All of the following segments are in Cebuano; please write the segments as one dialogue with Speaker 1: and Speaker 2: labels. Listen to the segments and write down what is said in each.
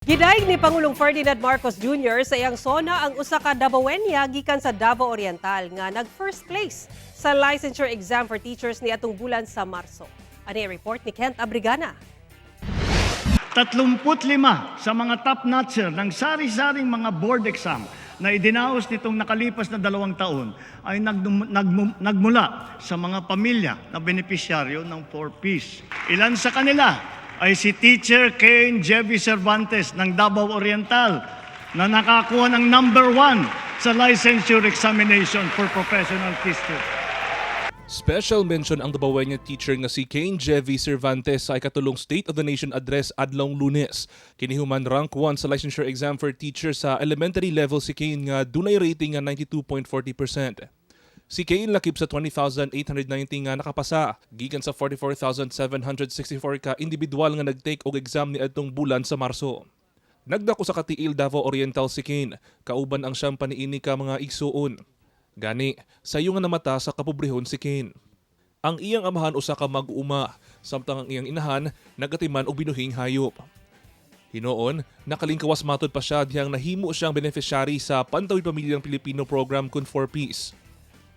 Speaker 1: Gidaig ni Pangulong Ferdinand Marcos Jr. sa iyang SONA ang usa ka Dabawenya gikan sa Davao Oriental nga nag first place sa licensure exam for teachers niadtong bulan sa Marso. Ani report ni Kent Abrigana.
Speaker 2: 35 sa mga top notcher ng sari-saring mga board exam na idinaos nitong nakalipas na 2 taon ay nagmula sa mga pamilya na benepisyaryo ng 4Ps. Ilan sa kanila ay si Teacher Kane Jevy Cervantes ng Davao Oriental na nakakuha ng number 1 sa licensure examination for professional teacher.
Speaker 3: Special mention ang Dabawenyo teacher nga si Kane Jevy Cervantes sa ikatulong State of the Nation Address adlong Lunes. Kini human rank 1 sa licensure exam for teacher sa elementary level si Kane nga dunay rating nga 92.40%. Si Kane lakip sa 20,890 nga nakapasa gikan sa 44,764 ka individual nga nag-take og exam niadtong bulan sa Marso. Nagdako sa Cateel, Davao Oriental si Kane, kauban ang siyang paniini ka mga igsuon. Gani, sayo nga namata sa kapobrehon si Kane. Ang iyang amahan usa ka mag-uuma, samtang ang iyang inahan nagatiman og binuhing hayop. Hinuon, nakalingkawas matod pa siya dihang nahimo siyang beneficiary sa Pantawid Pamilyang Pilipino Program kun 4Ps.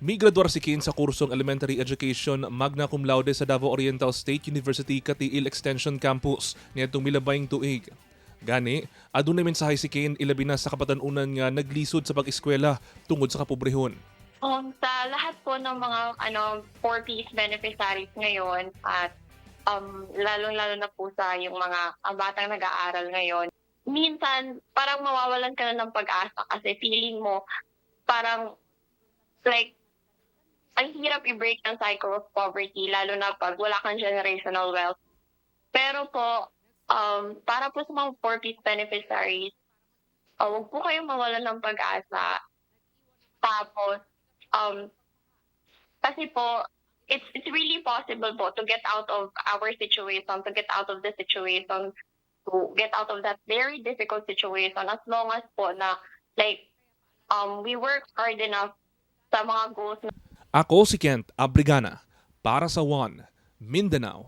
Speaker 3: Migraduar si Kane sa kursong Elementary Education magna cum laude sa Davao Oriental State University Cateel Extension Campus niadtong milabayng tuig. Gani, adunay mensahe si Kane ilabi na sa kabatan-unan nga naglisod sa pag-eskwela tungod sa kapobrehon.
Speaker 4: Sa lahat po ng mga 4Ps beneficiaries ngayon at lalong-lalo na po sa yung mga ang batang nag-aaral ngayon, minsan parang mawawalan ka na ng pag-asa kasi feeling mo parang like ang hirap i-break ng cycle of poverty, lalo na pag wala kang generational wealth. Pero po, para po sa mga 4Ps beneficiaries, huwag po kayong mawalan ng pag-asa. Tapos, kasi po, it's really possible po to get out of our situation, to get out of the situation, to get out of that very difficult situation as long as po na like we work hard enough sa mga goals
Speaker 3: Ako si Kent Abrigana para sa One Mindanao.